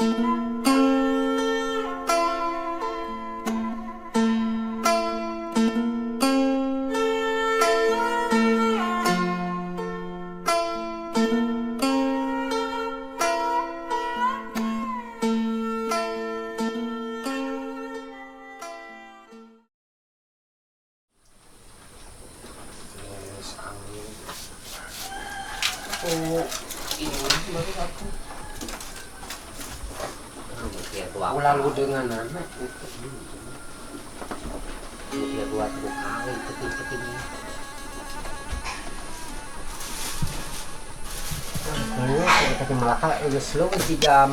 Oh, ini baru aku. Lalu dengan anak itu. Dia buat kawin keting-keting. Aku kita Malaka udah slow di jam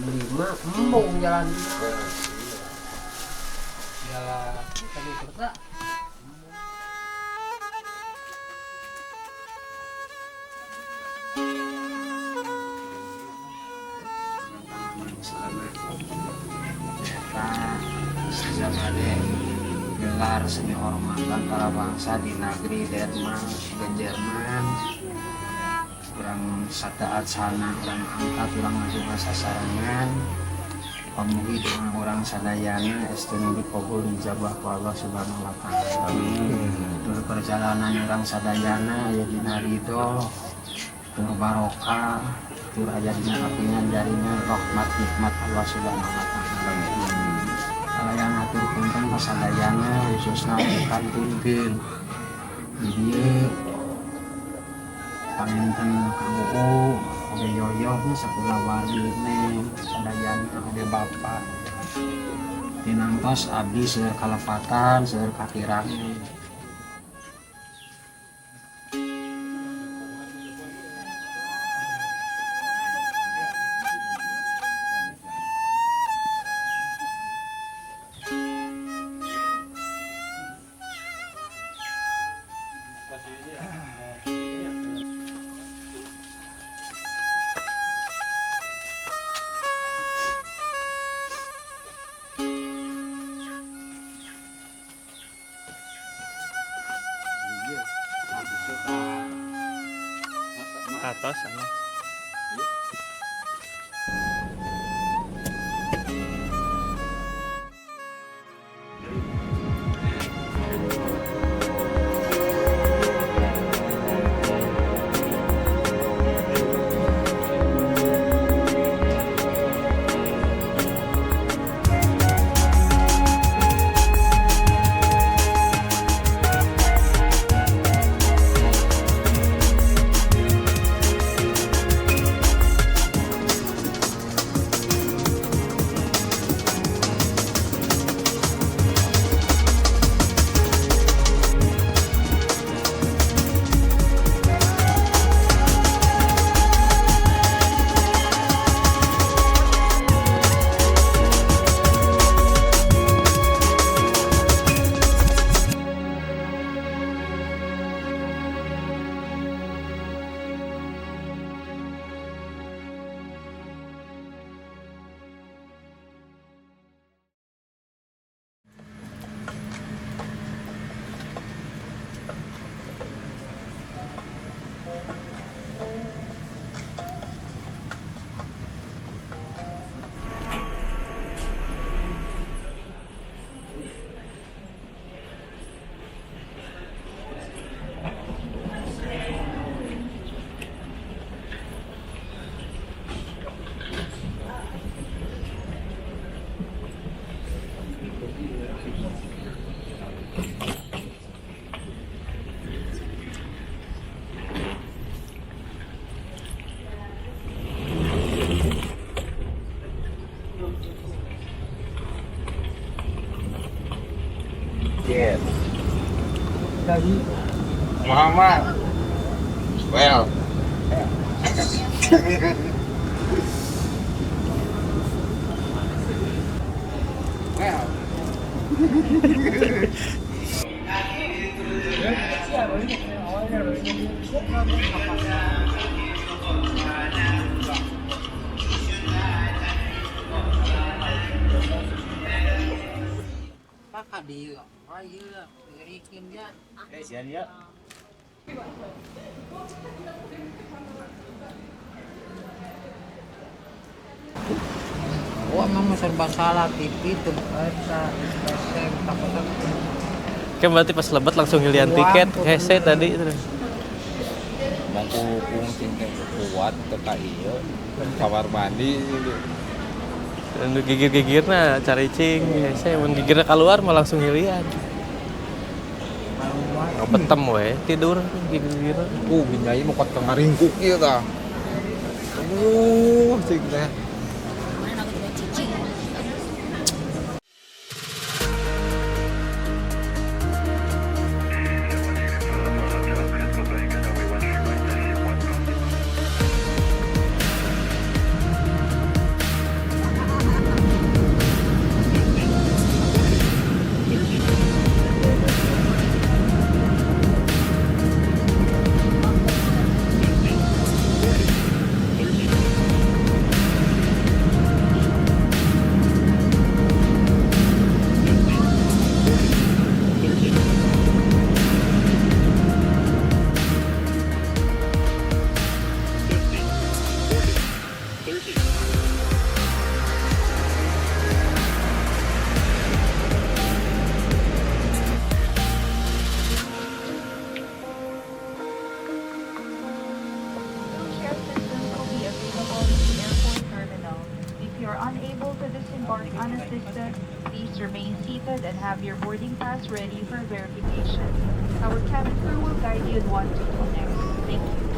5 embung jalan. Jalan tadi kereta. Gelar seni hormatan para bangsa di negeri Denmark dan Jerman. Kurang sataat sana, kurang angkat, kurang ngajungan sasarangan. Pamugi dengan orang sadayana estenu dikabul dijabah ku Allah Subhanahu wa taala. Tur perjalanan orang sadayana aya dina ridho, tur barokah, tur aya dina kapunyan jaringan rahmat nikmat Allah Subhanahu wa taala. Kalayan atur punten kasadayana khususna kantunkeun di dieu panginten Kang Uu oge Yoyo nya sakulawargi neng sadayana oge bapak tinantos abdi seueur kalepatan seueur kakirangan. Atas sana. Muhammad. Well. Well. Pak di ayo ngerikin ya. Sian ya. Wah, mama serba salah TV tuh eta peseng takutnya. Kan berarti pas lebet langsung ngilian tiket, hese tadi terus. Mangku cing teh kuat teu ka ieu kamar mandi Dan gigir-gigirna cari cing, hese mun gigirna keluar mah langsung ngilian. Betem we tidur gigir-gigirna. Ginjai mah kuat ka ngaringkuk ieu tah. Aduh, cing teh. Wheelchair systems will be available in the airport terminal. If you are unable to disembark unassisted, please remain seated and have your boarding pass ready for verification. Our cabin crew will guide you on what to do next. Thank you.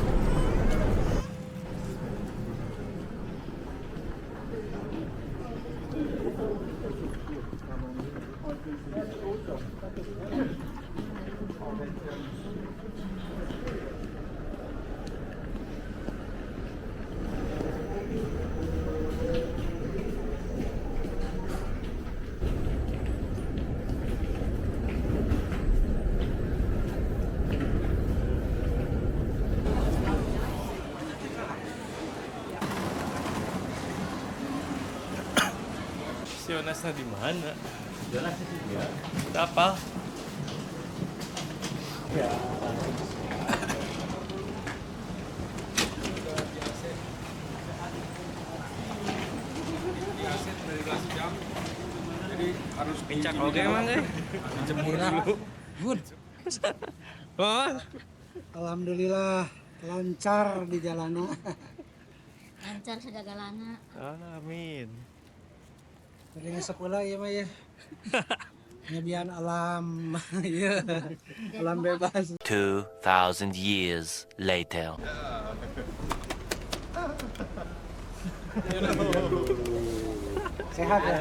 Si Yonasnya di mana? Jonas sih ya. Apa? Jadi harus Pincak oke emang eh. dijemur dulu. Good. Wah, Alhamdulillah lancar di jalanan. Lancar segalanya. Amin. Dari sekolah ya mah ya. Nyebian alam ya. Alam bebas. 2,000 years later. Sehat ya.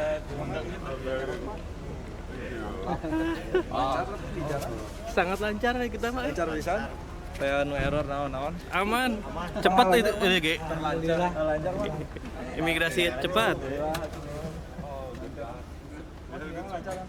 Sangat lancar ya kita mah. Lancar pisan. Saya nu error naon-naon. Aman. Cepat itu ini, Ge. Alhamdulillah. Imigrasi cepat. Lancar.